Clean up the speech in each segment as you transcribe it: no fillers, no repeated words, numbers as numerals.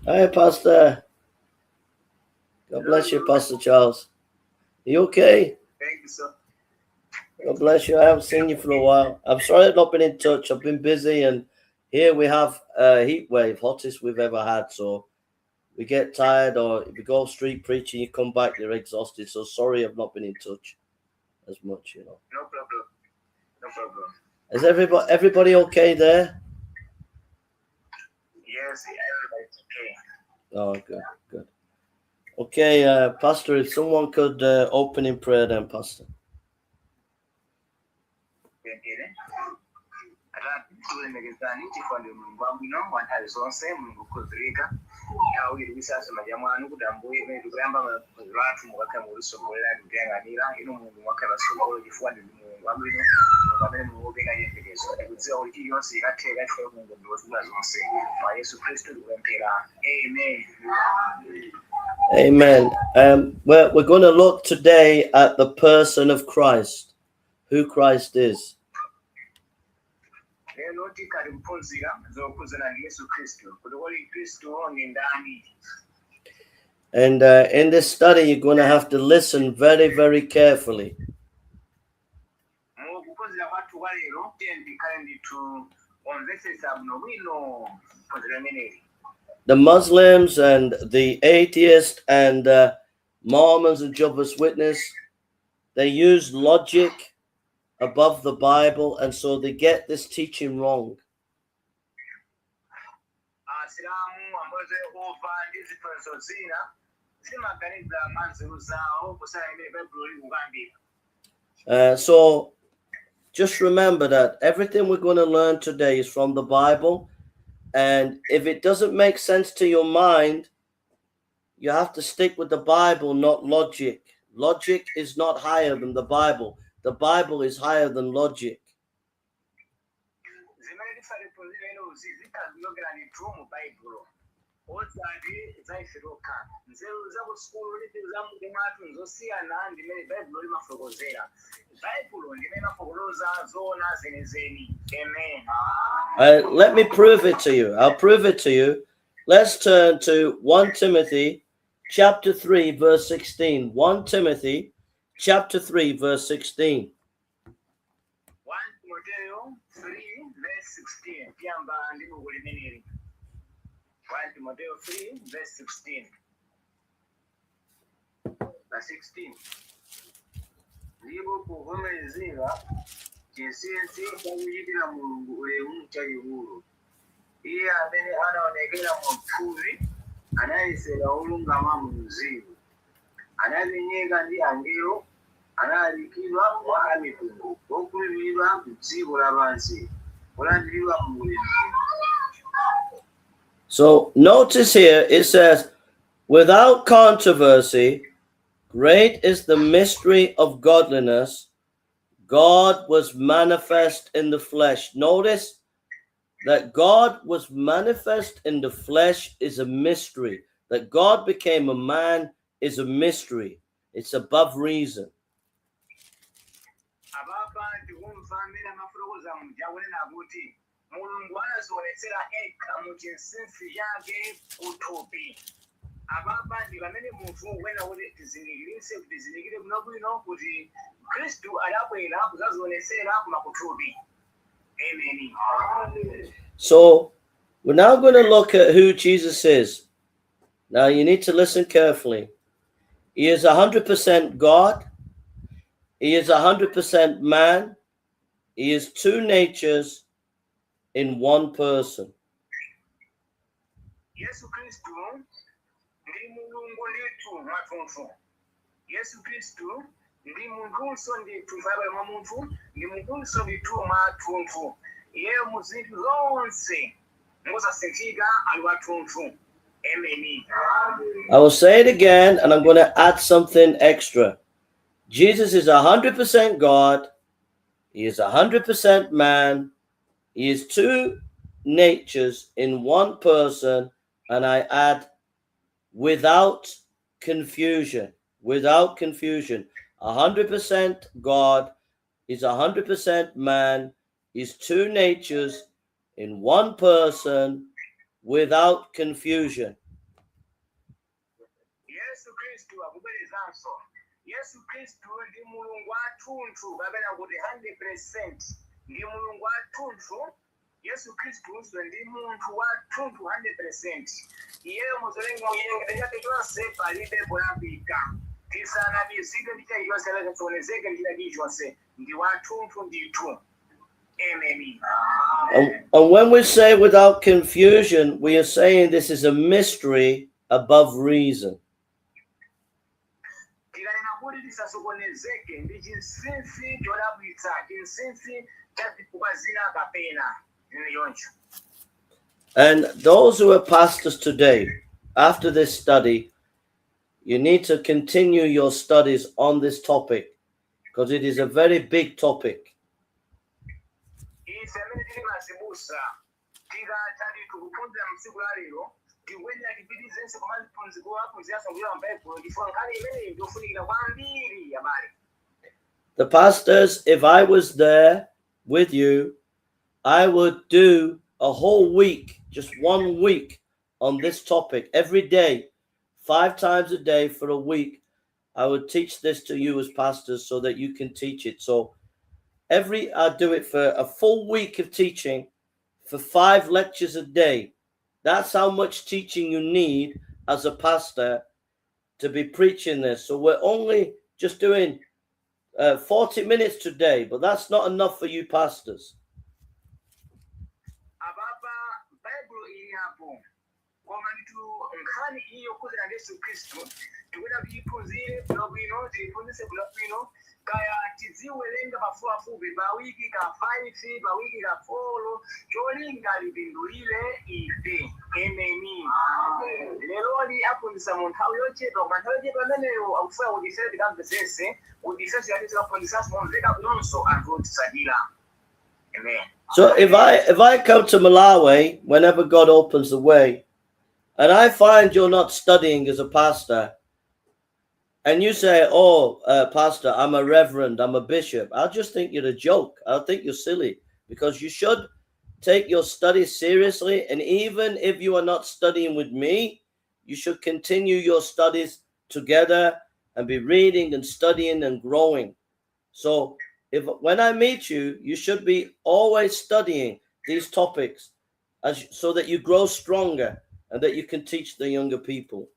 Hi, Pastor. God bless you, Pastor Charles. Are you okay? Thank you, sir. God bless you. I haven't seen you for a while. I'm sorry I've not been in touch. I've been busy, and here we have a heat wave, hottest we've ever had. So we get tired, or if you go street preaching, you come back, you're exhausted. So sorry I've not been in touch as much, you know. No problem. No problem. Is everybody okay there? Yes, everybody's okay. Oh, good. Okay, Pastor, if someone could open in prayer then, Pastor. Tulemegezani tifande Mulungu wabwino wantali zonse Mulungu kukozereka Awiri bisasoma jamwanu kuti Ambuye medu kuyamba lwathu mukakhala mulusogolera ndikuyanganira ino Mulungu mwakhala sogolo chifukwa Mulungu wabwino pamene Mulungu wopeka yembekezo tikudziwa kuti yonse ikatheka chifukwa Mulungu ndi wotula zonse pa Yesu Khristu tikupemphera. Amen. Amen. We're going to look today at the person of Christ, who Christ is. And in this study, you're going to have to listen very, very carefully. The Muslims and the atheists and Mormons and Jehovah's Witness, they use logic above the Bible, and so they get this teaching wrong. So just remember that everything we're going to learn today is from the Bible, and if it doesn't make sense to your mind, you have to stick with the Bible, not logic. Logic is not higher than the Bible. The Bible is higher than logic. Let me prove it to you. I'll prove it to you. Let's turn to 1 Timothy chapter 3, verse 16. 1 Timothy chapter 3, verse 16. 1 Timothy 3, verse 16. 1 Timothy 3, verse 16. Verse 16. Ndipo kuvomerezera chinsinsi chakuyikira Mulungu ulemu chachikulu. Iye amene anaonekera mu thupi anayesera olungama mu mzimu. Anapenyeka ndi angelo, analikidwa kwa amitundu, okulimiridwa ku dziko lapansi, olandiridwa mu ulemerero. So notice here it says, without controversy, great is the mystery of godliness. God was manifest in the flesh. Notice that God was manifest in the flesh is a mystery. That God became a man is a mystery. It's above reason. So we're now going to look at who Jesus is. Now you need to listen carefully. He is 100% God. He is 100% man. He is two natures in one person. Yesu Khristu ndi Mulungu ndithu mwathunthu. Yesu Khristu ndi munthu ndithu mfana mwa munthu, ndi munthu ndithu mwathunthu. Iye muzinthu zonse ngosasinthika ali wathunthu. Amen. I will say it again, and I'm going to add something extra. Jesus is 100% God. He is 100% man. He is two natures in one person, and I add without confusion. Without confusion. 100% God. He's 100% man. He's two natures in one person without confusion. Khristu akubwerezanso. Yesu Khristu ndi mulungu athunthu kapena kuti 100% ndi mulungu athunthu. Yesu Khristu ndi munthu wathunthu 100%. Iyeyo muzolenga uyenga chake chonse palibe poyambika. Tisanamizike ndi chake chonse leke tionezeke ndi chake chonse ndi wathunthu ndithu. Amen. And when we say without confusion, we are saying this is a mystery above reason. And those who are pastors today, after this study, you need to continue your studies on this topic because it is a very big topic. The pastors, if I was there with you, I would do a whole week, just 1 week on this topic every day, 5 times a day for a week. I would teach this to you as pastors so that you can teach it. So I'll do it for a full week of teaching for 5 lectures a day. That's how much teaching you need as a pastor to be preaching this. So we're only just doing 40 minutes today, but that's not enough for you pastors. Kaya tiziwelenga pafupifupi pawiki ka 5 pawiki ka 4 cholinga lipindulire ife. Amen. Leloli apundisa mu nthawi yochepa koma nthawi yochepa ameneyo akufuna kuti ife tikamvesese kuti ife tikapundisa momveka nonso anthu otisadira. Amen. So if I come to Malawi whenever God opens the way, and I find you're not studying as a pastor, and you say, Pastor, I'm a reverend, I'm a bishop, I'll just think you're a joke. I'll think you're silly because you should take your studies seriously. And even if you are not studying with me, you should continue your studies together and be reading and studying and growing. So when I meet you, you should be always studying these topics so that you grow stronger and that you can teach the younger people.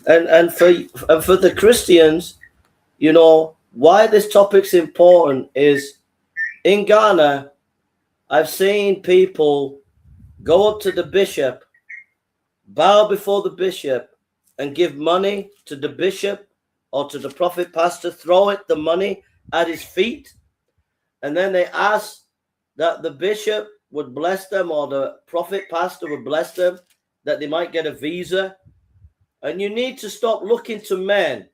And for the Christians, you know, why this topic's important is in Ghana, I've seen people go up to the bishop, bow before the bishop, and give money to the bishop or to the prophet pastor, throw the money at his feet, and then they ask that the bishop would bless them or the prophet pastor would bless them, that they might get a visa. And you need to stop looking to men.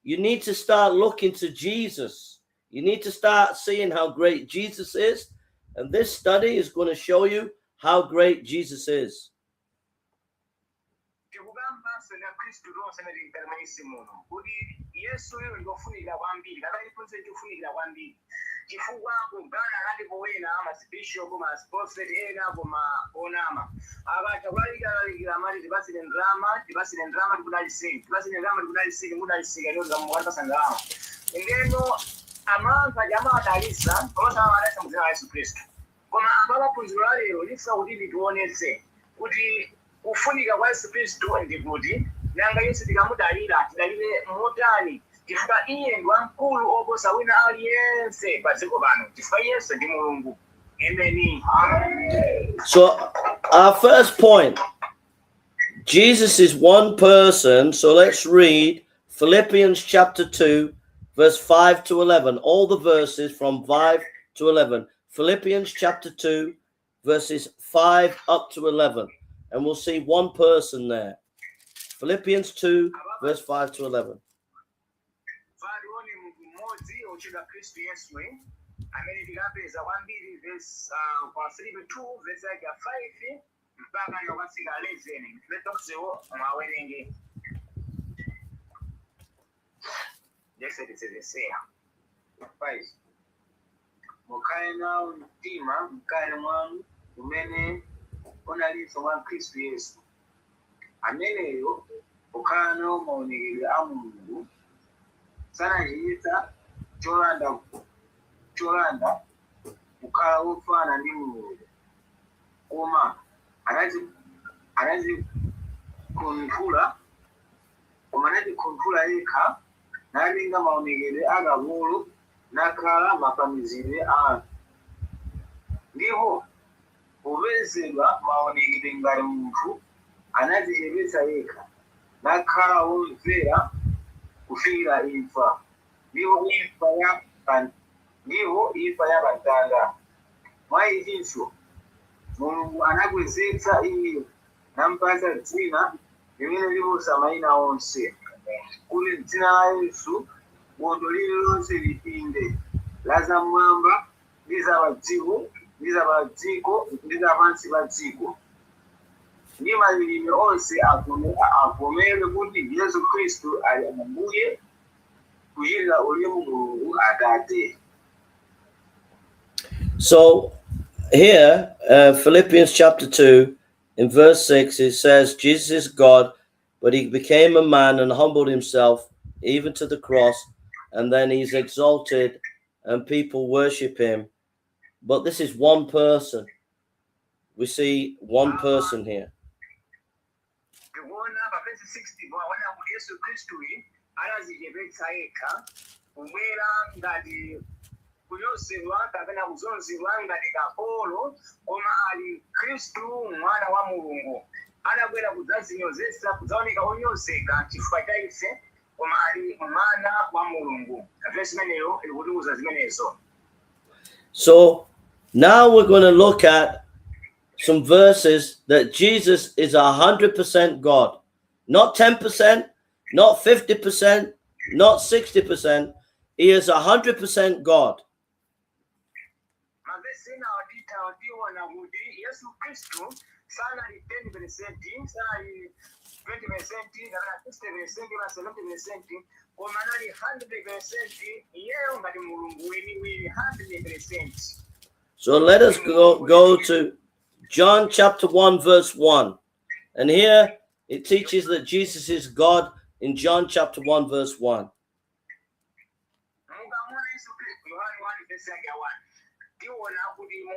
You need to start looking to Jesus. You need to start seeing how great Jesus is. And this study is going to show you how great Jesus is. Chifukwa kugana nalipowena masibishop masprophet ena onama abatabalika amali tibasire ndrama tikudalisika ndio zamwanda sangama ngeno amanga jamaa talisa kosa amaleta mzee wa Yesu Khristu koma ababa punziro lero lisa kuti tuoneze kuti kufunika kwa Yesu Khristu ndi kuti nanga Yesu tikamudalira tidalire motani. So our first point, Jesus is one person. So let's read Philippians chapter 2, verse 5 to 11. All the verses from 5 to 11. Philippians chapter 2, verses 5 up to 11. And we'll see one person there. Philippians 2, verse 5 to 11. Palione Munthu Mmodzi otchedwa Khristu Yesu amene tikapeza kwambiri verse kwa Afilipi 2 verse yake 5 mpaka nokafika 11. Tipetonsewo mwawerenge. Yesu tisezesera. 5. Mukhale nawo mtima mkale mwanu umene unalinso mwa Khristu Yesu. Ameneyo ukhala nawo maonekedwe a Mulungu sanachita cholanda kukhala wofana ndi Mulungu, koma anadzikonkhula yekha nalinga maonekedwe a kapolo nakhala mafanizidwe a anthu. Ndipo popezedwa maonekedwe ngati munthu anadzichepetsa yekha nakhala womvera kufikira imfa, ndipo imfa ya pamtanda. Mwa ichinso Mulungu anakwezetsa iye nampatsa dzina limene liposa mayina onse, kuti m'dzina la Yesu bondo lililonse lipinde, la zamwamba ndi za pa dziko ndi za pa dziko ndi za pansi pa dziko, ndi malilime onse avomere kuti Yesu Khristu ali Ambuye, kuchitira ulemu Mulungu Atate. So here, Philippians chapter 2, in verse 6, it says, Jesus is God, but he became a man and humbled himself even to the cross, and then he's exalted and people worship him. But this is one person. We see one person here. Kuyosedwa kapena kuzunzidwa ngati kapolo, koma ali Khristu mwana wa Mulungu. Anabwera kudzazinyozesa kudzaoneka onyozeka chifukwa cha ife, koma ali mwana wa Mulungu. Verse imeneyo ikutiuza zimenezo. So now we're going to look at some verses that Jesus is 100% God. Not 10%, not 50%, not 60%. He is 100% God. Yesu Khristu sana li 10%, sana li 20%, sana 60%, sana 70%, koma nali 100%, yeye ngati Mulungu wini 100%. So let us go to John chapter 1 verse 1. And here it teaches that Jesus is God in John chapter 1 verse 1.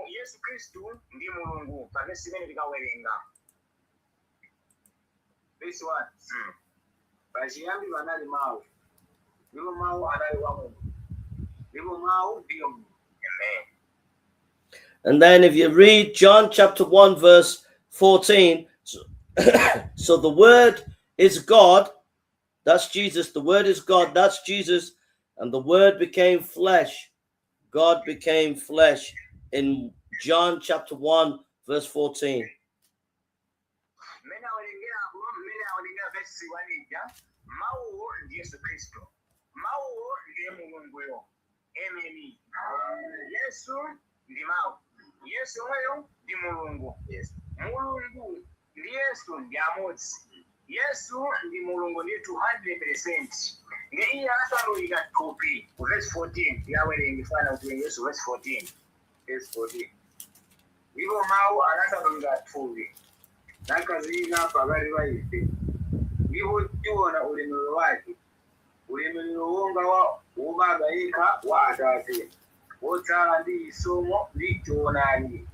Yesu Khristu ndi Mulungu. Verse 1. Pachiyambi panali mawu, ndipo mawu anali wa Mulungu, ndipo mawu ndiye Mulungu. Amen. And then if you read John chapter 1 verse 14, so the word is God, that's Jesus. The word is God, that's Jesus. And the word became flesh. God became flesh in John chapter 1 verse 14. Yesu Khristu. Mawu ndiye Mulunguyo. Amen. Yesu ndi mawu. Yesu oyo ndi Mulungu. Yes. Mulungu ndi Yesu ndi amodzi. Yesu ndi Mulungu ndi 200%. Nge iye asalulika thupi. Verse 14. Yawerenga fana kuti Yesu verse 14. Verse 14. Ndipo mawu anasalulika thupi. Nakazika pakati pa ife. Ndipo tiona ulemerero wake. Ulemerero wonga wa Baba yekha wa Atate. Wotsala ndi isomo ndi choonadi.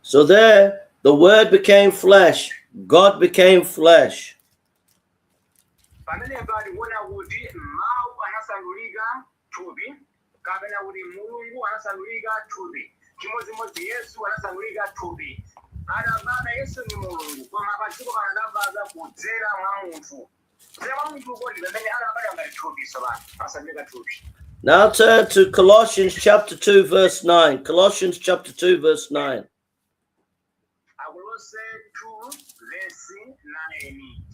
So there, the word became flesh. God became flesh. Pamene pali kuona kuti mawu anasalulika thupi, kapena kuti Mulungu anasalulika thupi. Chimodzimodzi Yesu anasalulika thupi. Adabana Yesu ni Mulungu, koma pachiko panadabaza kudzera mwa munthu. Now turn to Colossians chapter 2 verse 9. Colossians chapter 2 verse 9. Akolose 2 verse 9.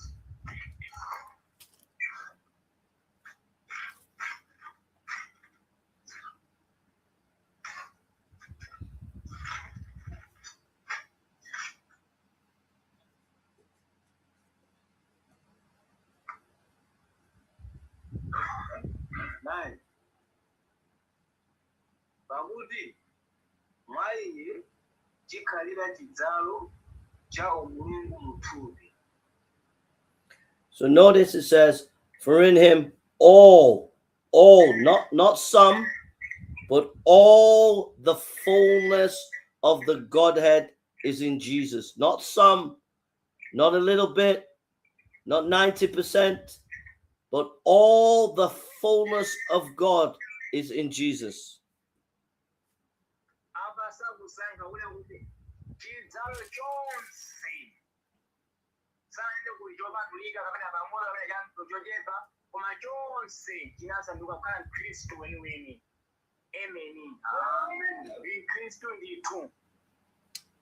Nine. Pakuti mwayi chikhalira chidzalo cha umulungu muthupi. So notice it says, for in him all, not some, but all the fullness of the Godhead is in Jesus. Not some, not a little bit, not 90%, but all the fullness of God is in Jesus.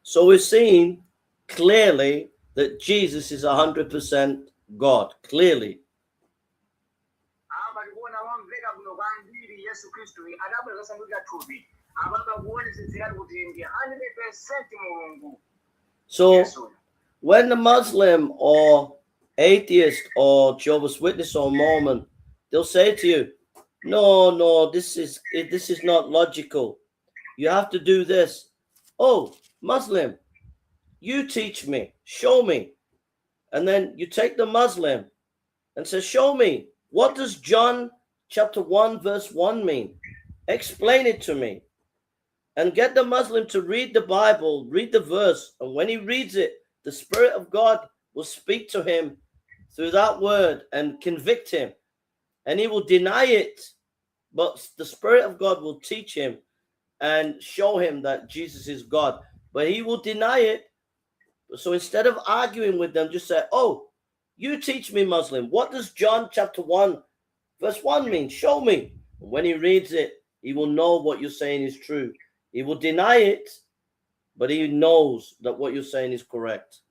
So we're seeing clearly that Jesus is 100% God, clearly. So when the Muslim or atheist or Jehovah's Witness or Mormon, they'll say to you, no, this is not logical. You have to do this. Oh, Muslim, you teach me, show me. And then you take the Muslim and say, show me, what does John chapter 1 verse 1 mean? Explain it to me. And get the Muslim to read the Bible, read the verse. And when he reads it, the Spirit of God will speak to him through that word and convict him. And he will deny it, but the Spirit of God will teach him and show him that Jesus is God. But he will deny it. So instead of arguing with them, just say, oh, you teach me, Muslim. What does John chapter 1 verse 1 mean? Show me. And when he reads it, he will know what you're saying is true. He will deny it, but he knows that what you're saying is correct.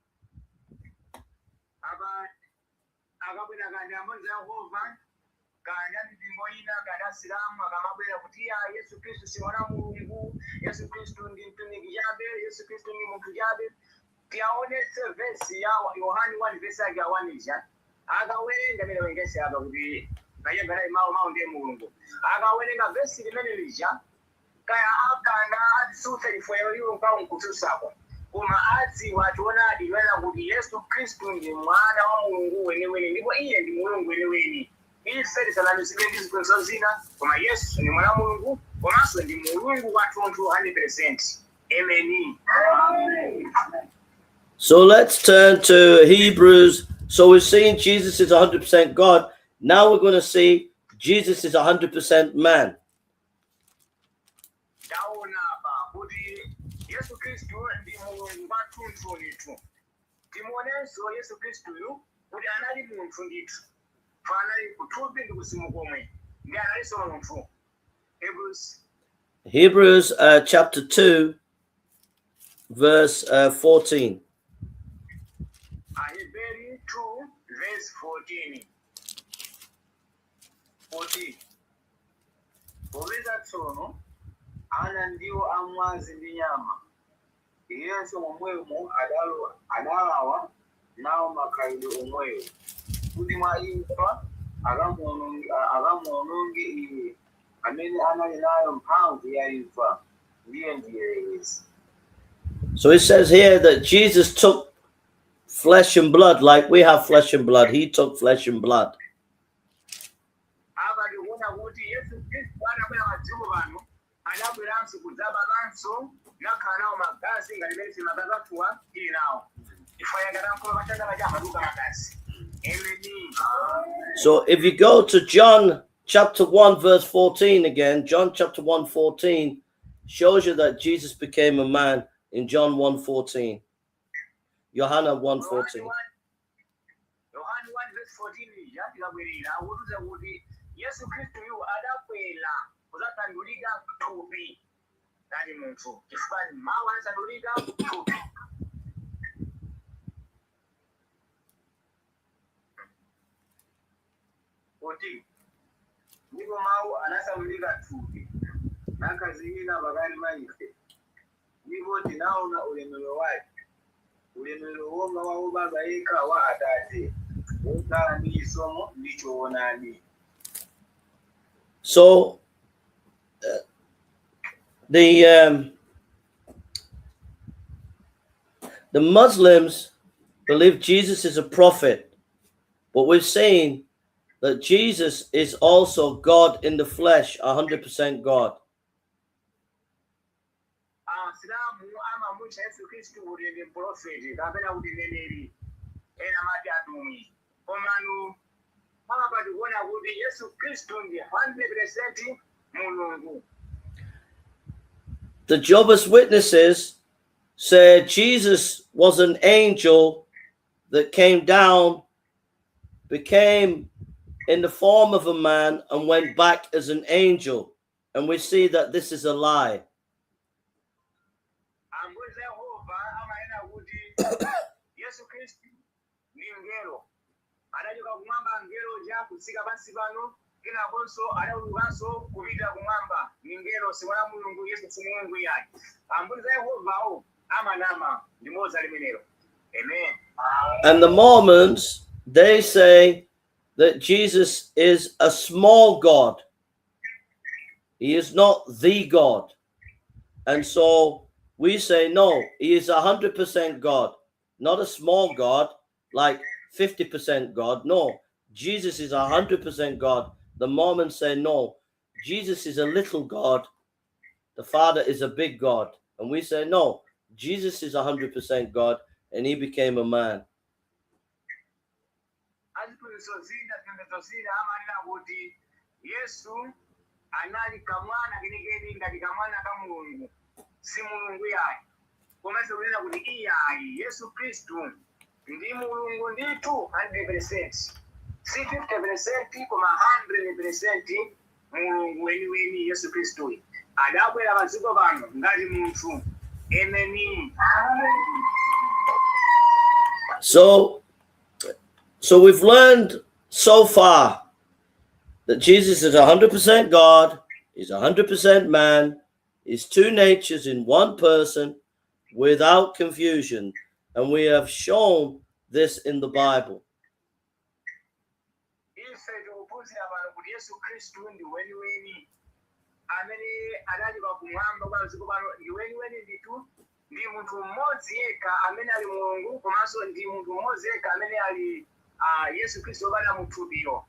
Kaya akana atsuta ifoyo nkutusako kuma ati watuona adiwela kuti Yesu Khristu ndi mwana wa Mulungu weniweni ndipo iye ndi Mulungu weniweni. Ife tisanamisike ndizo zina kuma Yesu ndi mwana wa Mulungu komanso ndi Mulungu wathu 100%. Amen. So let's turn to Hebrews. So we're seeing Jesus is 100% God. Now we're going to see Jesus is 100% man. Yesu Khristu ndi Mulungu wathu ndithu. Timonenso Yesu Khristu kuti anali munthu ndithu. Fanali kuthupi ndi kuzimu komwe. Ndi analinso munthu. Hebrews chapter 2 verse 14. Ahebri 2 verse 14. 14. Poveza tsono ana ndiwo amwazi ndi nyama. Yesu momwemo adalawa nawo makhalidwe omweyo. Kuti mwa imfa akamuononge iye amene anali nayo mphamvu ya imfa ndiye Yesu. So it says here that Jesus took flesh and blood like we have flesh and blood. He took flesh and blood. So if you go to John chapter 1 verse 14 again, John chapter 1:14 shows you that Jesus became a man in John 1:14. Yohane 1:14. Yohane 1 verse 14 Yesu Khristu adakwela kuzatandulika thupi. Munthu chifukwa mawu anasandulika thupi. 14. Ndipo mawu anasamulika thupi nakazimika pakati pa ife. Ndipo tinaona ulemerero wake, ulemerero wonga wa ubaba yekha wa Atate, wokhala ndi chisomo ndi choonadi. So the Muslims believe Jesus is a prophet, but we're saying that Jesus is also God in the flesh, 100% God. Yesu Khristu uli prophet kapena kuti neneri ena mati atumi komanu mapati kuona kuti Yesu Khristu ndi 100% Mulungu. The Jehovah's Witnesses said Jesus was an angel that came down, became in the form of a man, and went back as an angel. And we see that this is a lie. Yesu Khristu ni ngelo adachoka kumwamba ngelo ja kusika pansi pano kenanso adaulukanso kupita kumwamba ni ngelo si mwana Mulungu Yesu si Mulungu yake ambuye Yehovawo amanama limodzi limenelo. Amen. And the Mormons, they say that Jesus is a small God. He is not the God. And so we say, no, he is 100% God, not a small God, like 50% God. No, Jesus is 100% God. The Mormons say, no, Jesus is a little God. The Father is a big God. And we say, no, Jesus is 100% God, and he became a man. Anali kamwana kinigeni ngati kamwana ka Mulungu si Mulungu yayi komanso kunena kuti iyayi Yesu Khristu ndi Mulungu ndithu 100%, si 50% koma 100% Mulungu weniweni Yesu Khristu adabwera padziko pano ngati munthu. Amen. So we've learned so far that Jesus is 100% God, he's 100% man, he's two natures in one person without confusion. And we have shown this in the Bible. Ndi Munthu Mmodzi yekha amene ali Mulungu komanso ndi Munthu Mmodzi yekha amene ali Yesu Khristu obala muthupiyo.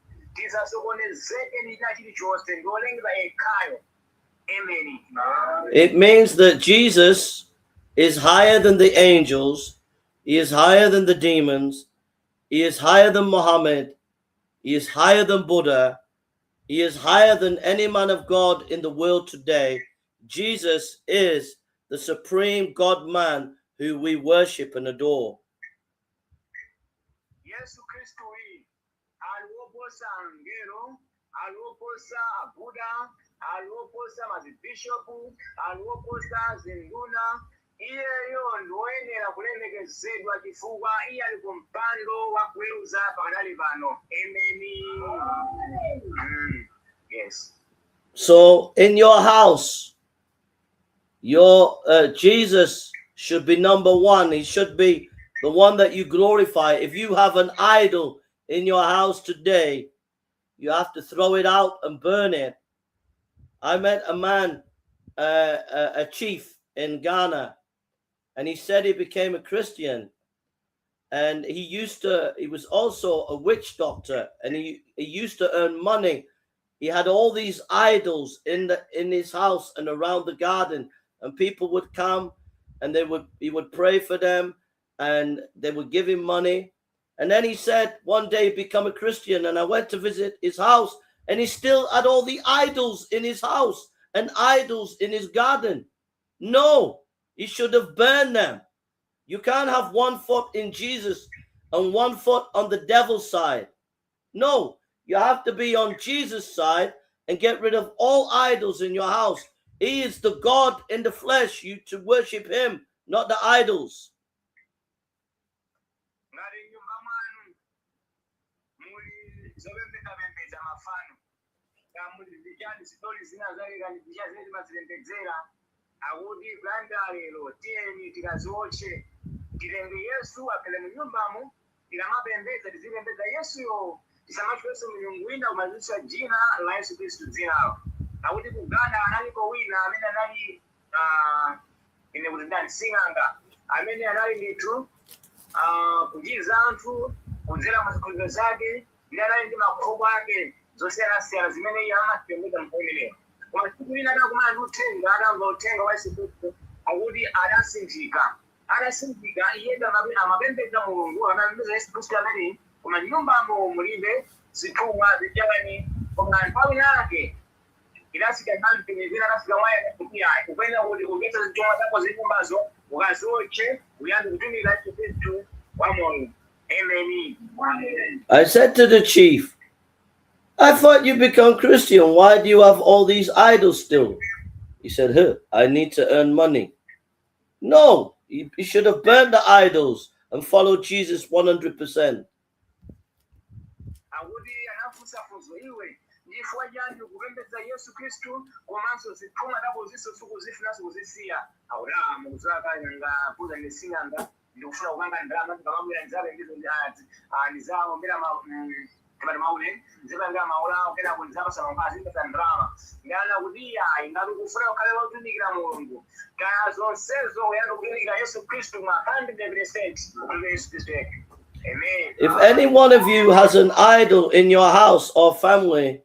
It means that Jesus is higher than the angels, he is higher than the demons, he is higher than Muhammad, he is higher than Buddha, he is higher than any man of God in the world today. Jesus is the supreme God man who we worship and adore. Yesu Khristu alioposa ngelo, alioposa Buddha, alioposa mazibishopu, alioposa zinduna. Iyeyo ndoyenera kulemekezedwa chifukwa iye ali kumpando wa kuweruza pakadali pano. Amen. Yes. So in your house, your Jesus should be number one. He should be the one that you glorify. If you have an idol in your house today, you have to throw it out and burn it. I met a man, a chief in Ghana, and he said he became a Christian, and he was also a witch doctor, and he used to earn money. He had all these idols in his house and around the garden, and people would come and he would pray for them, and they would give him money. And then he said one day he became a Christian, and I went to visit his house, and he still had all the idols in his house and idols in his garden. No, he should have burned them. You can't have 1 foot in Jesus and 1 foot on the devil's side. No, you have to be on Jesus' side and get rid of all idols in your house. He is the God in the flesh. You to worship him, not the idols. zopembedza mafano kamuzijani sitori zinazalika njia zedi mazilembedzera akuti kulanda lero tiyeni tikaziotche tilenge Yesu apele munyumbamo tikamapembedza tizipembedza Yesuyo tisamatchwe Yesu mulungu wina kumazisa dzina la Yesu Khristu dzinalo akuti kuganda analiko wina amene anali ine kuti ndani sing'anga amene anali ndithu kuchiza anthu kudzera muzikholero zake ndi anali ndi makhokho ake zosiyanasiyana zimene iye amazipembedza mpaimeneyo koma tsiku lina adakumana ndi uthenga adamva uthenga wa Yesu Khristu akuti adasinthika iye amapembedza mulungu amapembedza Yesu Khristu amene koma nyumbamo mulibe zitumwa zichakani koma nthawi yake idasika nampenyezera adasika mwaye kupiyayi kupena kuti kugeza zitumwa zako zinyumbazo ukaziotche uyambe kutumika Yesu Khristu wa moyo. Amen. I said to the chief, I thought you become Christian. Why do you have all these idols still? He said, I need to earn money. No, you should have burned the idols and followed Jesus 100%. Yesu Khristu komanso zithuma zako zisosukuzifuna sokuzisiya awula mukuzaka kuza nesinganga ndikufuna kupanga ndalama ndikamabwera nzabe ndizo ndizawo mbera kama maule nzibanga maula okera kunzaba samampazi ndasa ndalama ngana kuti ayi ngati kufuna ukhale wotumikira mulungu kaya zonsezo yano kutumikira Yesu Khristu 100% Yesu Khristu. Amen. If any one of you has an idol in your house or family,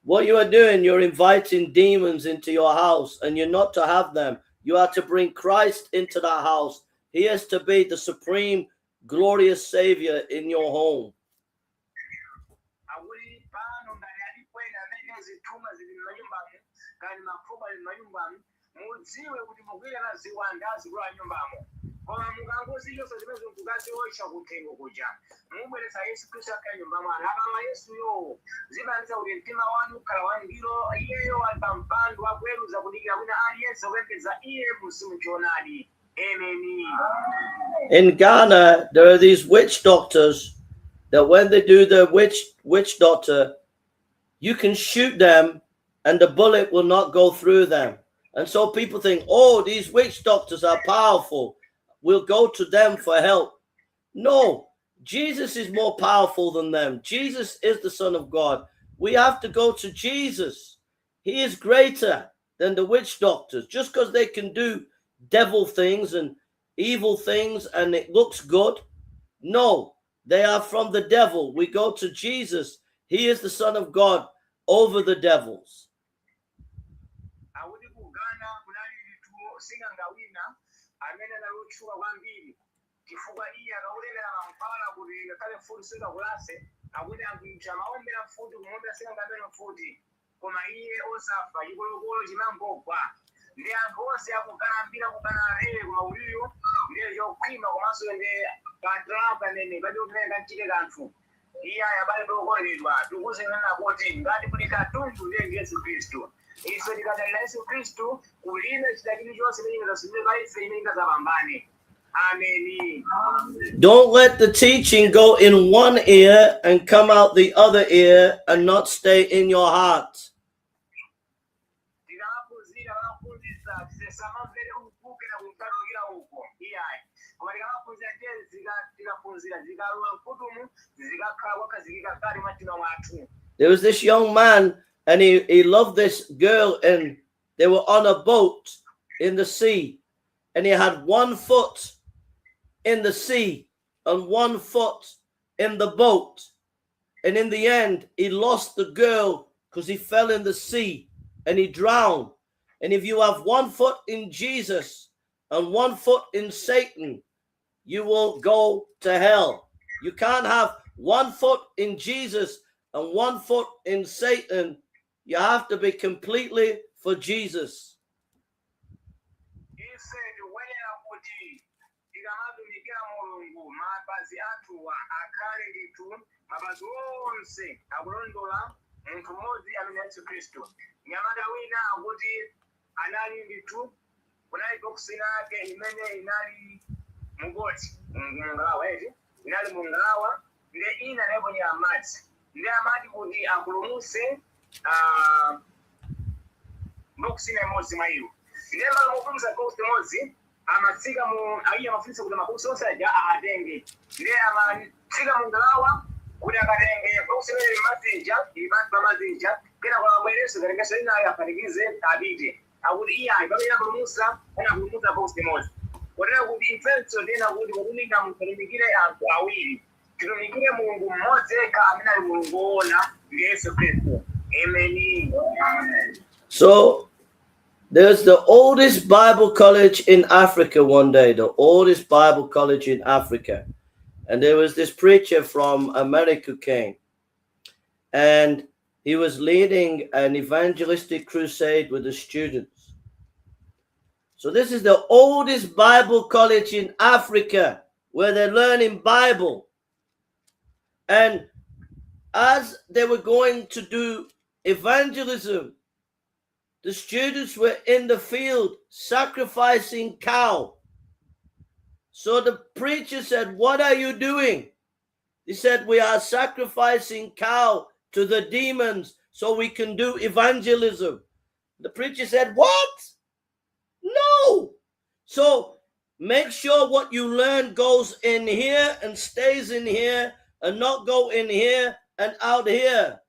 what you are doing, you're inviting demons into your house, and you're not to have them. You are to bring Christ into that house. He is to be the supreme, glorious Savior in your home. Koma mukangozi yose zimene kukaziosha kutengo kuja mubweresa Yesu Khristu akanyumba mwana akama Yesu yo zibanza kuti mtima wanu khala wangiro iyeyo alpampando wakweruza kudikira kuti aliyense kupembedza iye musimu chonadi. Amen. In Ghana, there are these witch doctors that when they do the witch doctor, you can shoot them and the bullet will not go through them. And so people think, oh, these witch doctors are powerful. We'll go to them for help. No, Jesus is more powerful than them. Jesus is the Son of God. We have to go to Jesus. He is greater than the witch doctors. Just because they can do devil things and evil things and it looks good, no, they are from the devil. We go to Jesus. He is the Son of God over the devils. Amene naluchua kwambiri chifukwa iye akaulemera mampala kuti ngakhale mfuti singakulase akuti akuita maombera mfuti kumombera singamene mfuti koma iye osafa chikolokolo chimangogwa ndi anthu onse akukalambira kukanarere kumauliyo ndiye chokhwima komanso ndi katrapa nene pati kutenga mchite kanthu iye ayabale tokoledwa tikuzinena kuti ngati kuti katundu ndiye ndi Yesu Khristu. Don't let the teaching go in one ear and come out the other ear and not stay in your heart. There was this young man and he loved this girl, and they were on a boat in the sea, and he had 1 foot in the sea and 1 foot in the boat. And in the end, he lost the girl because he fell in the sea and he drowned. And if you have 1 foot in Jesus and 1 foot in Satan, you will go to hell. You can't have 1 foot in Jesus and 1 foot in Satan. You have to be completely for Jesus. Munthu Mmodzi amene Yesu Khristu. Nyamata wina akuti anali ndithu kunali boksi lake imene inali mugoti mungalawa eti inali mungalawa ile ina naiponyera madzi ndi amati kuti apulumutse boksi imodzi mwa iwo. Ndiye malo mopulumutsa boksi imodzi amatsika mu aiya amafunitsa kuti maboksi onse aja atenge. Ndiye amatsika mu ngalawa kuti akatenge boksi imene mazija ili pansi pa mazija kena kwa bwereso katengeso inayo apanikize apite. Akuti iyayi pamene apulumutsa anapulumutsa boksi imodzi. Kotero kuti ifenso tena kuti kutumika mutumikire anthu awiri. Titumikire Mulungu mmodzi yekha amene ali Mulungu woona ndi Yesu Khristu. Amen. So there's the oldest Bible college in Africa one day, the oldest Bible college in Africa. And there was this preacher from America came. And he was leading an evangelistic crusade with the students. So this is the oldest Bible college in Africa where they're learning Bible. And as they were going to do evangelism, the students were in the field sacrificing cow. So the preacher said, "What are you doing?" He said, "We are sacrificing cow to the demons so we can do evangelism." The preacher said, "What? No." So make sure what you learn goes in here and stays in here and not go in here and out here.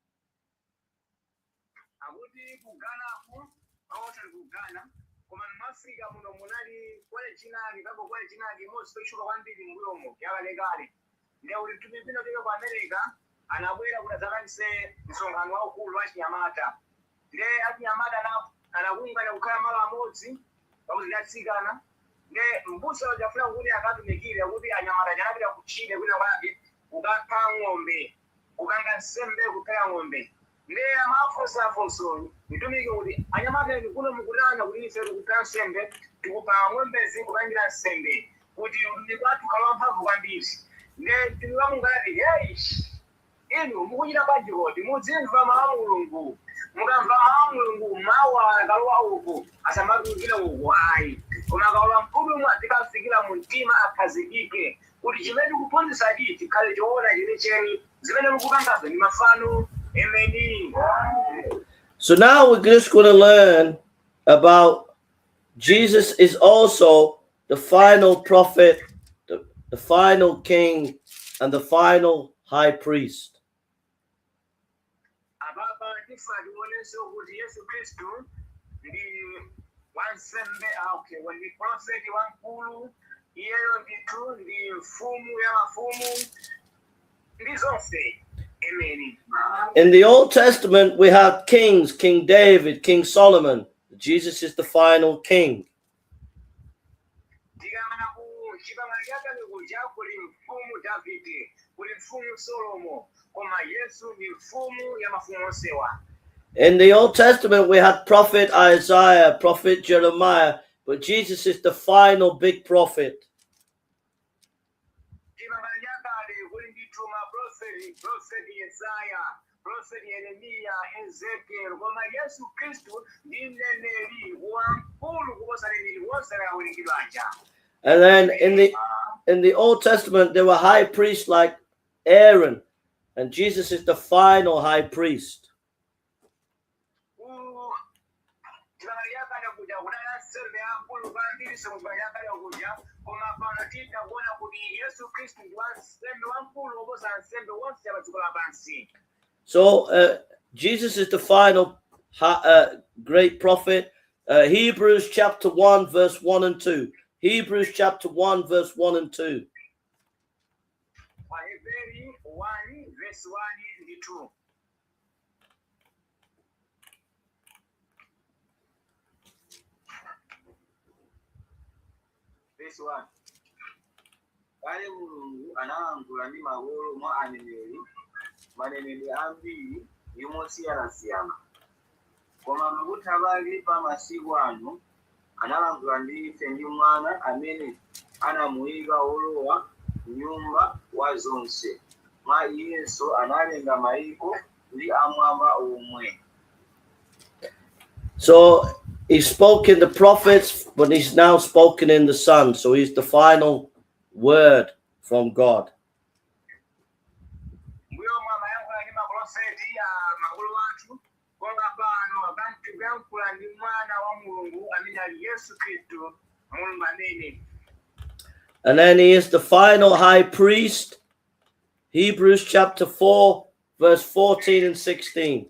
Mbusa wajafuna kuti akatumikire kuti anyamata janapita kuchire kwina kwake kukapha ng'ombe kukanga nsembe kuphera ng'ombe nde amafunsafunso nitumike kuti anyamata ndi kuno mukutana kuti ife tikupha nsembe tikupa ng'ombezi kupangira nsembe kuti ndi kwathu kalowa mphamvu kwambiri nde timiwamungati hey inu mukuchita bwanji kodi muzimva mawu a Mulungu mukamva mawu a Mulungu mawa akalowa uku asamatulukira uku ayi koma akalowa mpudu tikafikira mu mtima akhazikike kuti chimene kuphunzitsa chiti chikhale choona chenicheni zimene mukupangazo ndi mafano. Amen. So now we're just going to learn about Jesus is also the final prophet, the final king, and the final high priest. In the Old Testament, we have kings, King David, King Solomon. Jesus is the final king. In the Old Testament, we had prophet Isaiah, prophet Jeremiah, but Jesus is the final big prophet. And then in the Old Testament, there were high priests like Aaron, and Jesus is the final high priest. So Jesus is the final great prophet. Hebrews chapter 1 verse 1 and 2. Hebrews chapter 1 verse 1 and 2. Ahebri 1 verse 1 and 2. Verse 1. Kale Mulungu anaangula ndi magolo mwa aneneri maneneri ambiri yomosiyana koma mukuthabali pa masiku ano analangula ndi ife ndi mwana amene anamuyika olowa nyumba wa zonse mwa Yesu analenga maiko ndi amwamba omwe. So he spoke in the prophets, but he's now spoken in the Son. So he's the final word from God. kuyankhula ndi mwana wa Mulungu amene ali Yesu Khristu Mulungu amene. And then he is the final high priest. Hebrews chapter 4, verse 14 and 16.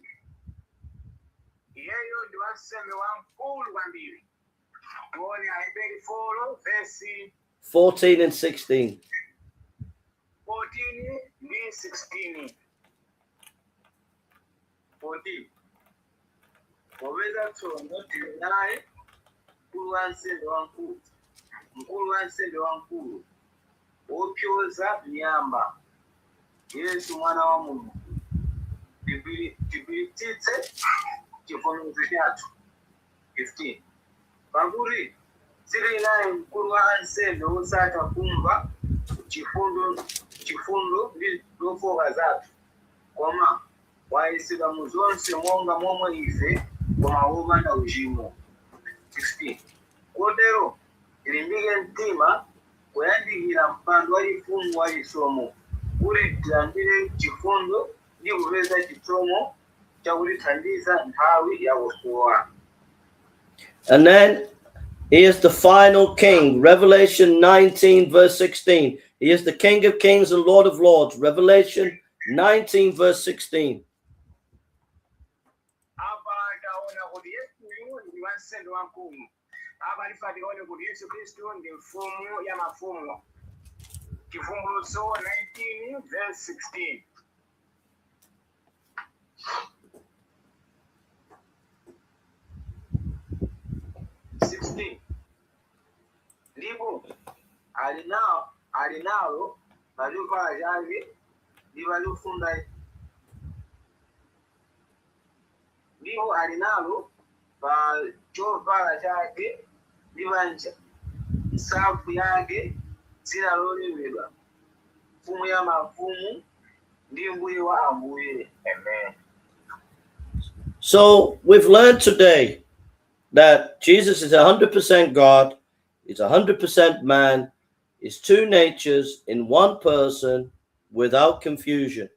Iyeyo ndi wansembe wamkulu kwambiri. Tuone Ahebri 4 verse 14 and 16. 14 ndi 16. 14. Popeza tsono tili naye mkulu wansembe wamkulu wopyoza miyamba, Yesu mwana wa Mulungu, tipititse chivomerezi chathu. 15. Pakuti tili naye mkulu wa ansembe wosatha kumva chifundo ndi zofowoka zathu, koma wayesedwa mu zonse monga momwe ife koma wopanda uchimo. 16. Kotero tilimbike mtima kuyandikira mpando waufumu wa chisomo, kuti tilandire chifundo ndi kupeza chisomo chakutithandiza nthawi yakusowa. And then he is the final king. Revelation 19, verse 16. He is the King of Kings and Lord of Lords. Revelation 19, verse 16. Yesu Khristu ndi mfumu ya mafumu. Chivumbulutso 19 verse 16. 16. Ndipo alinalo palivala chake livalifunda. Ndipo alinalo pa chovala chake livanja, nsafu yake zinalolewedwa, mfumu ya mafumu ndi mbuye wa ambuye. Amen. So we've learned today that Jesus is 100% God, he's 100% man, he's two natures in one person without confusion.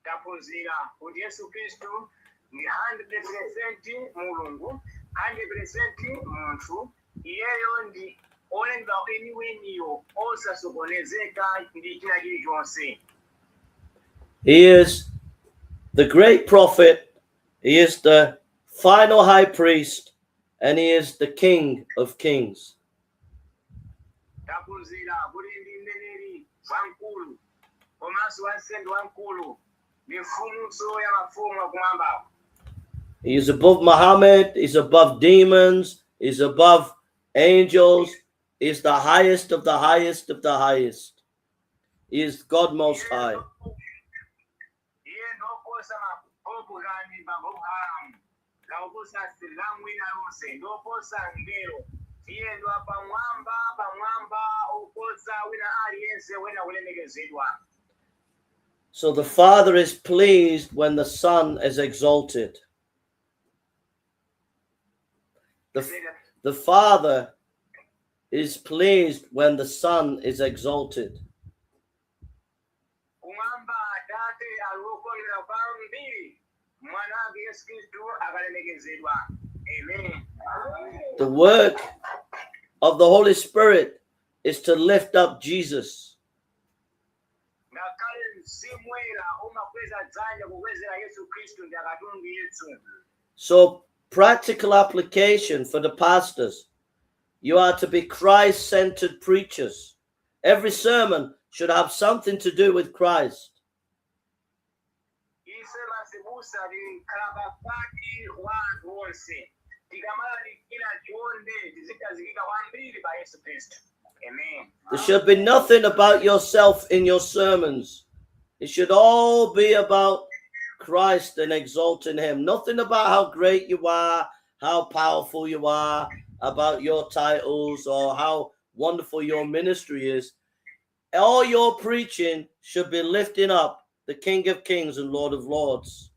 Tapozira kuti Yesu Khristu ni 100% Mulungu, 100% munthu. Iyeyo ndi olenga weniweniyo osasokonezeka ndi china chilichonse. He is the great prophet, he is the final high priest, and he is the King of Kings. Tapozira kuti ndi mneneri wamkulu komanso wansembe wamkulu ndi mfumunso ya mafumu akumwamba. He is above Muhammad, he's above demons, he's above angels, he's the highest of the highest of the highest. He is God Most High. So the Father is pleased when the Son is exalted. The Father is pleased when the Son is exalted. Amen. The work of the Holy Spirit is to lift up Jesus. So practical application for the pastors. You are to be Christ-centered preachers. Every sermon should have something to do with Christ. There should be nothing about yourself in your sermons. It should all be about Christ and exalting him. Nothing about how great you are, how powerful you are, about your titles or how wonderful your ministry is. All your preaching should be lifting up the King of Kings and Lord of Lords.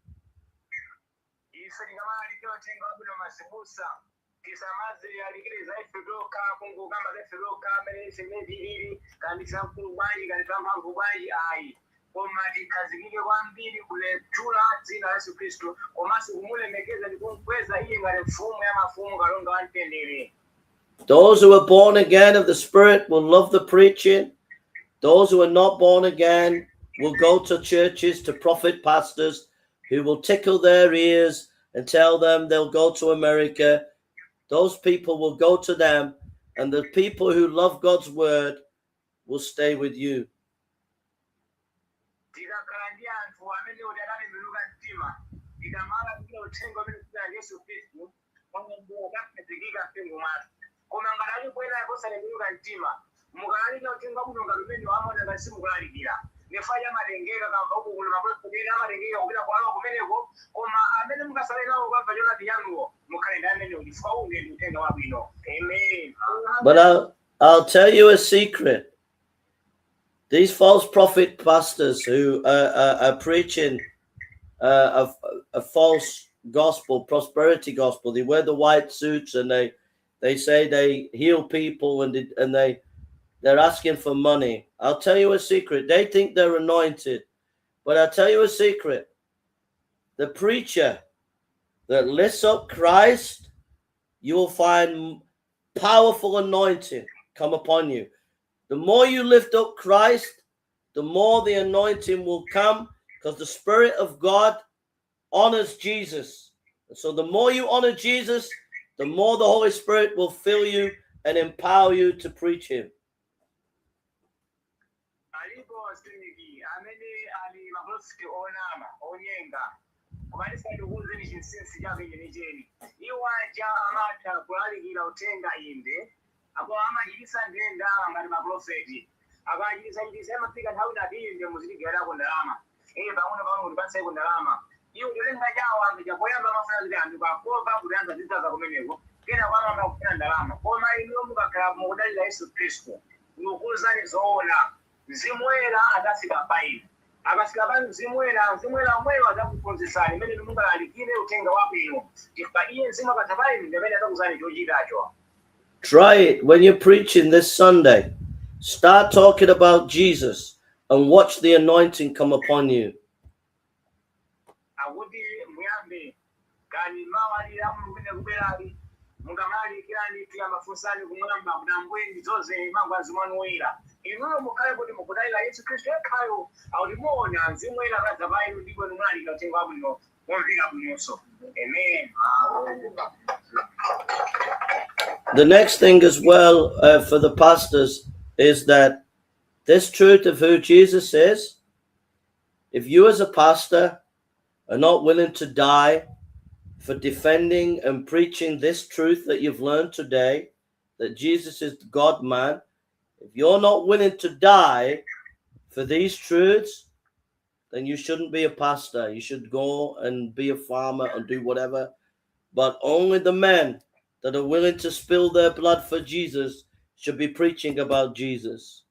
koma tikhazikike kwambiri kuletula dzina la Yesu Khristu komanso kumulemekeza ndi kumkweza iye ngati mfumu ya mafumu kalonga wa mtendere. Those who are born again of the Spirit will love the preaching. Those who are not born again will go to churches, to prophet pastors who will tickle their ears and tell them they'll go to America. Those people will go to them, and the people who love God's word will stay with you. But I'll tell you a secret. These false prophet pastors who are preaching a false gospel, prosperity gospel, they wear the white suits and they say they heal people and they're asking for money. I'll tell you a secret. They think they're anointed, but I'll tell you a secret. The preacher that lifts up Christ, you will find powerful anointing come upon you. The more you lift up Christ, the more the anointing will come, because the Spirit of God honors Jesus. So the more you honor Jesus, the more the Holy Spirit will fill you and empower you to preach him. Mzimu Woyera adasika paili akasika pa Mzimu Woyera mweyo adakukonzesani imene Mulungu alikire utenga wabwino chifukwa iye mzimu akatapaili ndimene atakuzani chochitacho. Try it when you're preaching this Sunday. Start talking about Jesus and watch the anointing come upon you. The next thing as well for the pastors is that this truth of who Jesus is, if you as a pastor are not willing to die for defending and preaching this truth that you've learned today, that Jesus is the God-man, if you're not willing to die for these truths, then you shouldn't be a pastor. You should go and be a farmer and do whatever. But only the men that are willing to spill their blood for Jesus should be preaching about Jesus.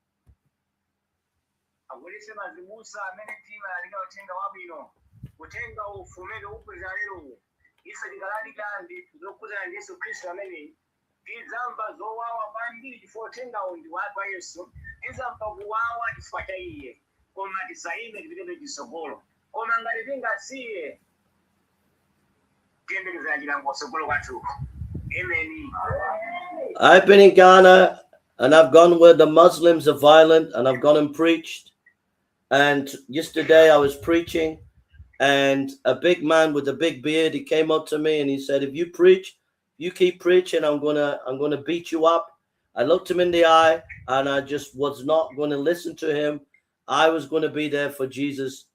I've been in Ghana and I've gone where the Muslims are violent and I've gone and preached. And yesterday I was preaching and a big man with a big beard, he came up to me and he said, if you preach, you keep preaching, I'm gonna beat you up. I looked him in the eye and I just was not going to listen to him. I was going to be there for Jesus.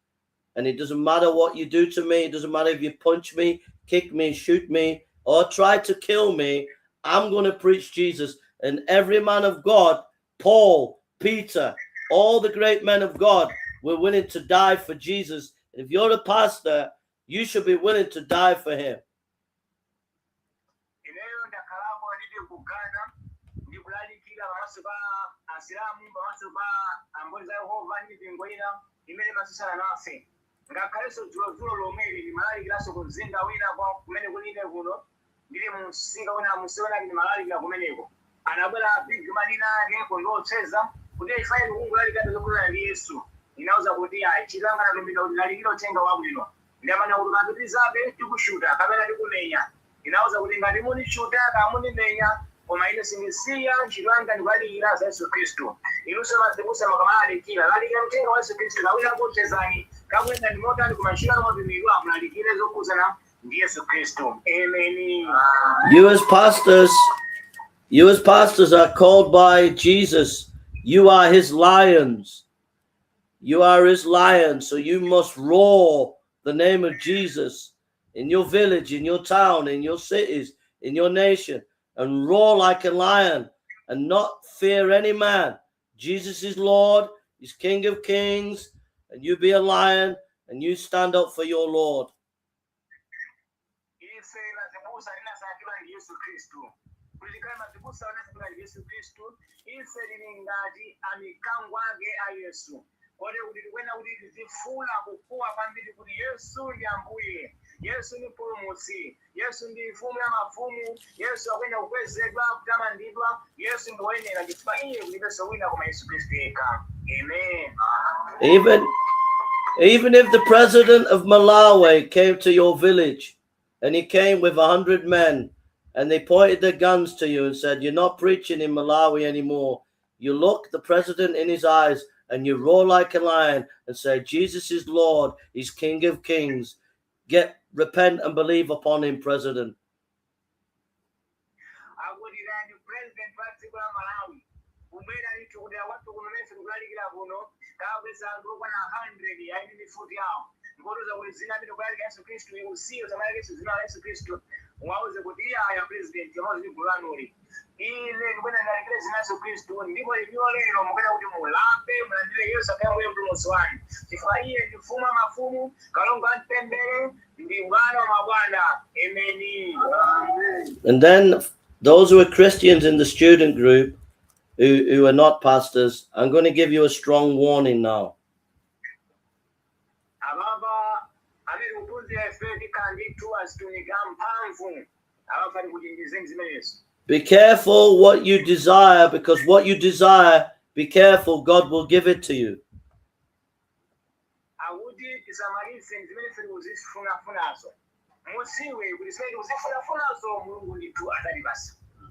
And it doesn't matter what you do to me. It doesn't matter if you punch me, kick me, shoot me, or try to kill me. I'm going to preach Jesus. And every man of God, Paul, Peter, all the great men of God were willing to die for Jesus. If you're a pastor, you should be willing to die for him. inauza kuti ayi chilanga nalumbira kuti lalikira uthenga wabwino ndiyamana kuti kapitizabe tikushuta kapena tikumenya inauza kuti ngati munishuta kamunimenya koma ine sindisiya ntchito yanga ndikulalikira za Yesu Khristu inunso mazibusa makamalalikira lalikira uthenga wa Yesu Khristu kawina kuchezani kakwenda ndimotani kumashira nomapimidwa mulalikire zokuzana ndi Yesu Khristu. Amen. You as pastors are called by Jesus. You are his lions. You are his lion, so you must roar the name of Jesus in your village, in your town, in your cities, in your nation, and roar like a lion and not fear any man. Jesus is Lord, he's King of Kings, and you be a lion and you stand up for your Lord. Kode kuti tikwena kuti tifuna kukua kwambiri kuti Yesu ndi Ambuye, Yesu ndi Mpulumutsi, Yesu ndi mfumu ya mafumu, Yesu akwenda kukwezedwa kutamandidwa, Yesu ndi woyenera chifukwa iye kulibenso wina koma Yesu Khristu yekha. Amen. Even if the president of Malawi came to your village and he came with 100 men and they pointed their guns to you and said, you're not preaching in Malawi anymore, you look the president in his eyes and you roar like a lion and say, Jesus is Lord, he's King of Kings. Repent and believe upon him, President. And then those who are Christians in the student group who are not pastors, I'm going to give you a strong warning now. Be careful what you desire, because what you desire, be careful, God will give it to you.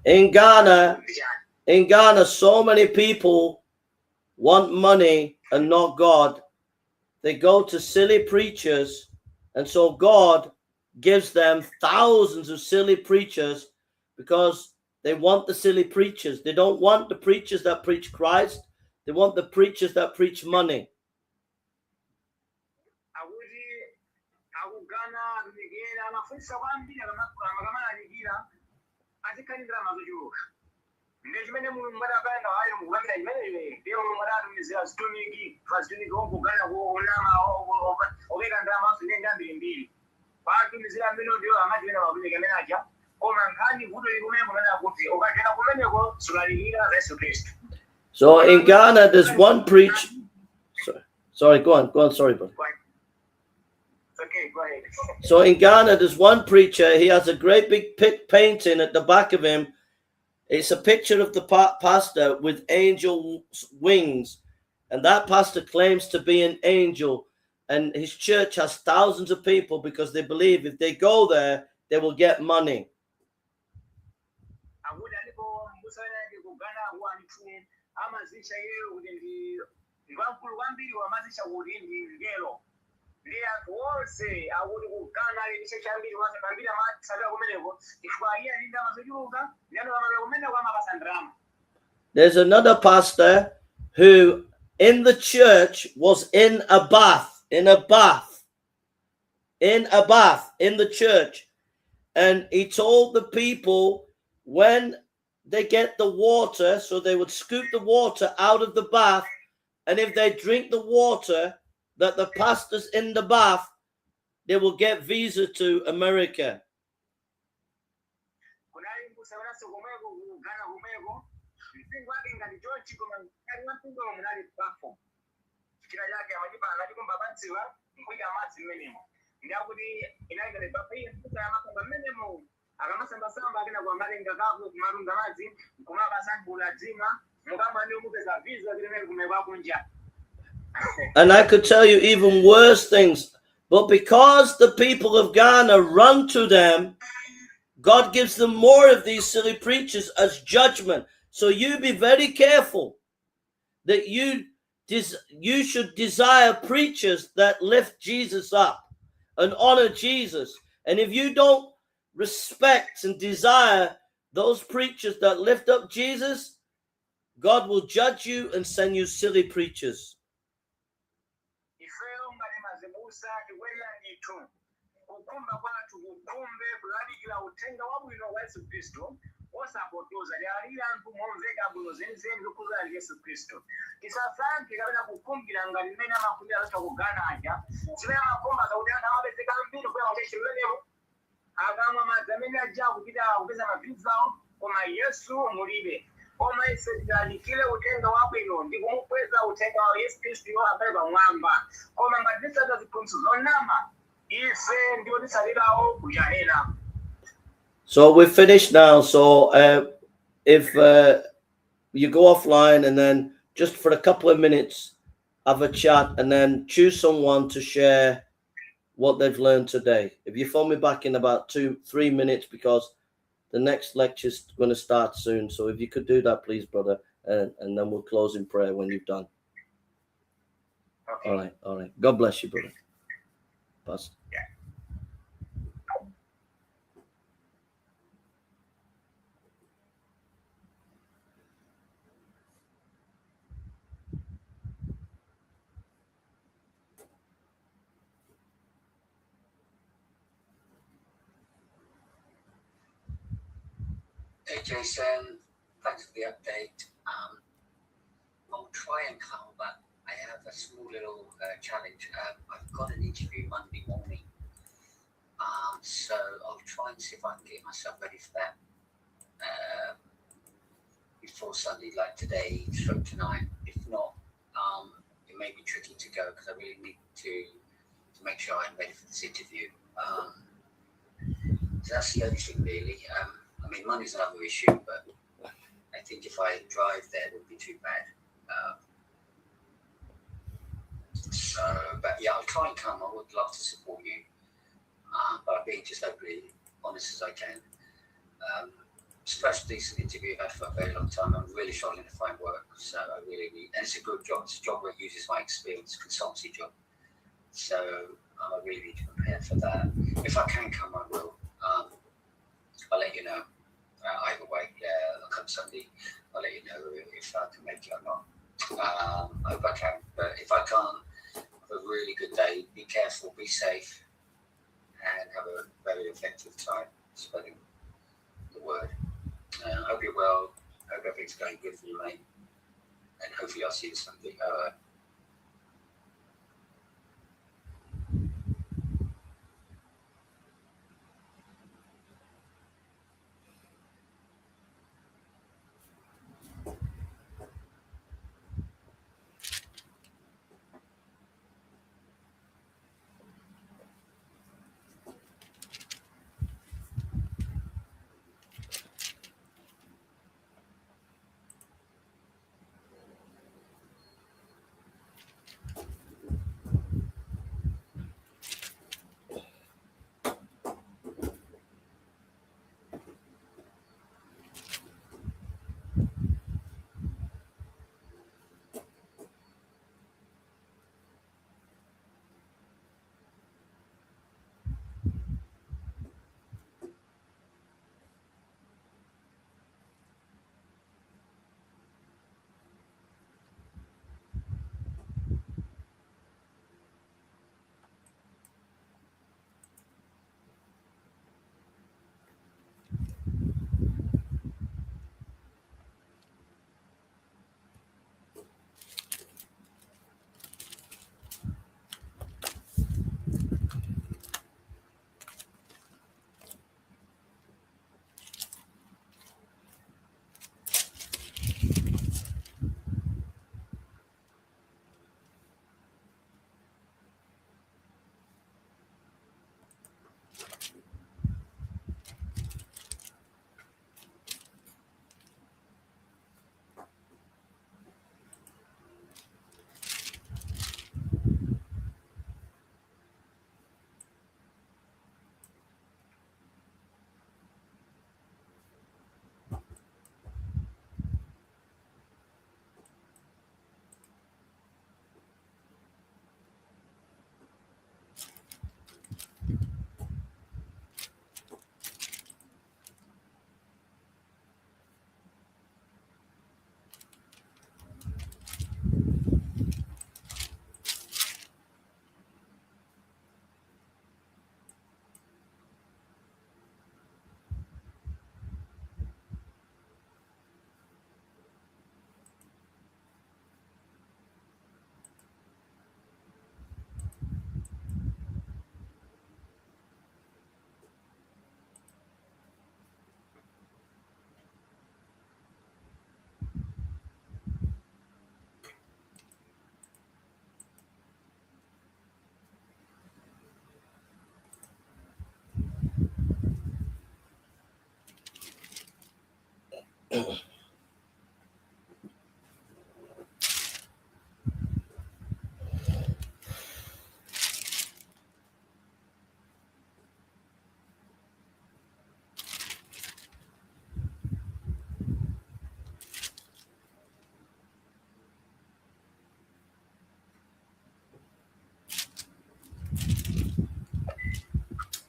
In Ghana, so many people want money and not God. They go to silly preachers, and so God gives them thousands of silly preachers because they want the silly preachers. They don't want the preachers that preach Christ. They want the preachers that preach money. So in Ghana, there's one preach. Sorry, go on. Sorry, brother. Okay, go ahead. So in Ghana, there's one preacher. He has a great big painting at the back of him. It's a picture of the pastor with angel wings. And that pastor claims to be an angel. And his church has thousands of people because they believe if they go there, they will get money. There's another pastor who in the church was in a bath in the church, and he told the people when they get the water, so they would scoop the water out of the bath, and if they drink the water that the pastor's in the bath, they will get visa to America. And I could tell you even worse things. But because the people of Ghana run to them, God gives them more of these silly preachers as judgment. So you be very careful that you should desire preachers that lift Jesus up and honor Jesus. And if you don't respect and desire those preachers that lift up Jesus, God will judge you and send you silly preachers. Kukumba kwathu kukumbe kulalikira uthenga wabwino wa Yesu Khristu osapotoza lyalira anthu momveka bwino zenizeni zokhuza Yesu Khristu tisasankhe kapena kukumbira ngati mmene amakumbira atha kugana aja zimene amakomba zakuti anthu amapezeka ambiri kuya kuti chimenewo akamwa madzi amene aja kupita kupeza mabhizi awo koma Yesu mulibe koma ife tilalikire uthenga wabwino ndi kumukweza uthenga wa Yesu Khristu iwo akhale pamwamba koma ngati tisata ziphunzitso zonama. So we're finished now. So if you go offline and then just for a couple of minutes have a chat and then choose someone to share what they've learned today. If you phone me back in about 2-3 minutes because the next lecture is going to start soon. So if you could do that, please, brother, and then we'll close in prayer when you've done. Okay. All right. God bless you, brother. Pastor. Hey Jason, thanks for the update. I'll try and come, but I have a small little challenge. I've got an interview Monday morning, so I'll try and see if I can get myself ready for that before Sunday, like today, stroke tonight. If not, it may be tricky to go because I really need to make sure I'm ready for this interview. So that's the only thing really. I mean, money's another issue, but I think if I drive there, it would be too bad. But yeah, I'll try and come. I would love to support you, but I'm being just openly honest as I can. It's the first decent interview I've had for a very long time. I'm really struggling to find work, so I really need, and it's a good job. It's a job that uses my experience, consultancy job. So I really need to prepare for that. If I can come, I will. I'll let you know. Either way, yeah, I'll come Sunday. I'll let you know if I can make it or not. I hope I can, but if I can't, have a really good day. Be careful, be safe, and have a very effective time spreading the word. I hope you're well. I hope everything's going good for you, mate. And hopefully I'll see you Sunday.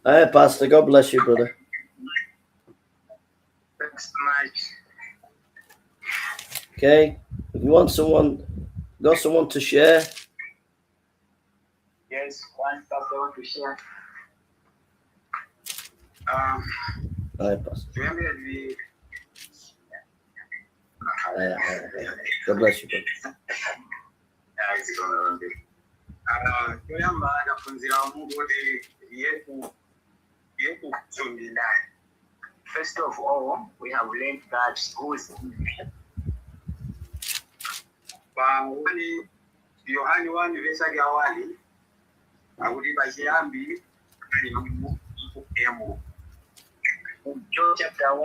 Hi, Pastor. God bless you, brother. Thanks so much. Okay. If you want got someone to share? Yes, one pastor want to share. Hi, Pastor. Remember the God bless you, brother. toyamba adafunzira omuntu kuti yeku kutsundira. First of all, we have learned that who is Yohane 1 verse ya awali akuti pachiyambi ali Mulungu. In John chapter 1,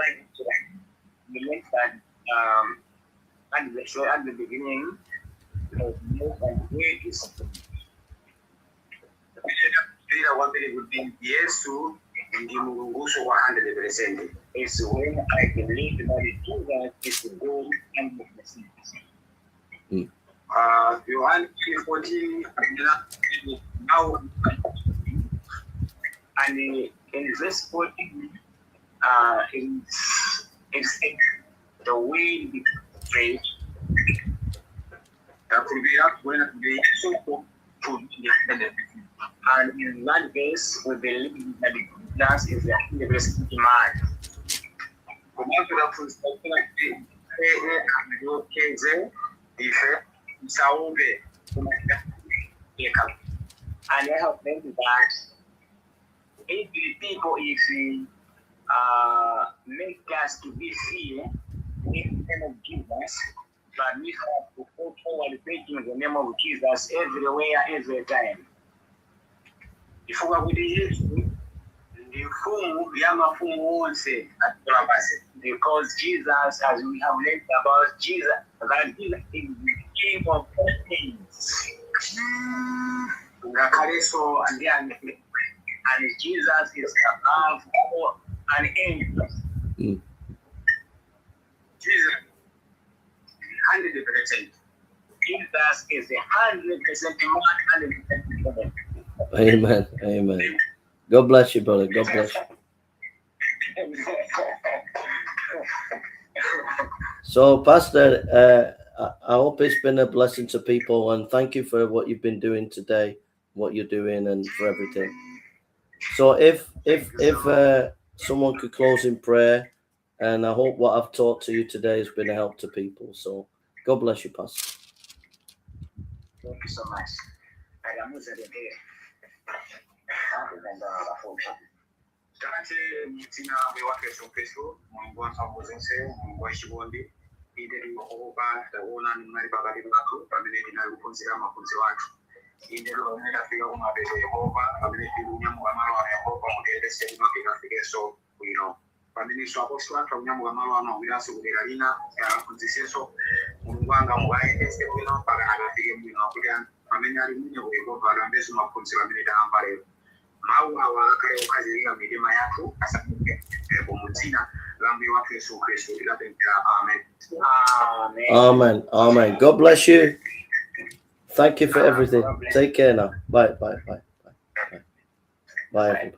we learned that at the beginning, the milk and word is something. Yesu ndi Mulungu so 100%. It's when I believe that Jesus is the God and the Messiah. Yohane 3:14 now, and in verse 14, it's the way we pray. And in that verse, we believe that Jesus is the 100% man. And I have learned that if the people, if make us to be fear in the name of Jesus, but we have to go forward preaching the name of Jesus everywhere, every time. If we are with Yesu, because Jesus, as we have learned about Jesus, that Jesus is the King of all things. And Jesus is above all and angels. Jesus, 100%. Jesus is a 100% man, 100% woman. Amen. Amen. God bless you, brother. God bless you. So, Pastor, I hope it's been a blessing to people, and thank you for what you've been doing today, what you're doing, and for everything. So, if someone could close in prayer, and I hope what I've taught to you today has been a help to people. So, God bless you, Pastor. Thank you so much. Tate mutina wake Yesu Khristu, Mungu wa mphamvu zonse, Mungu wa chikondi, inde ndikuopa taona mnali pakati pathu pamene tinakuphunzira maphunziro athu. Inde lomwe tafika kumapeto Yehova, pamene tikunyamuka malo a Yehova kuti yendese tinafikenso bwino. Pamene so apostolo athu akunyamuka malo ano akuyiranso kudera lina, aphunzisenso Mulungu wanga mukayendese bwino mpaka akafike bwino kuti pamene ali mwini ku Yehova akambenso maphunziro amene tamva lero. Mau awakale ukazilika mitima yako asabuke kumutina lambi wathu Yesu Khristu tikapempha. Amen. Amen. Amen. God bless you. Thank you for everything. Take care now. Bye. Bye. Bye. Bye. Bye. Bye.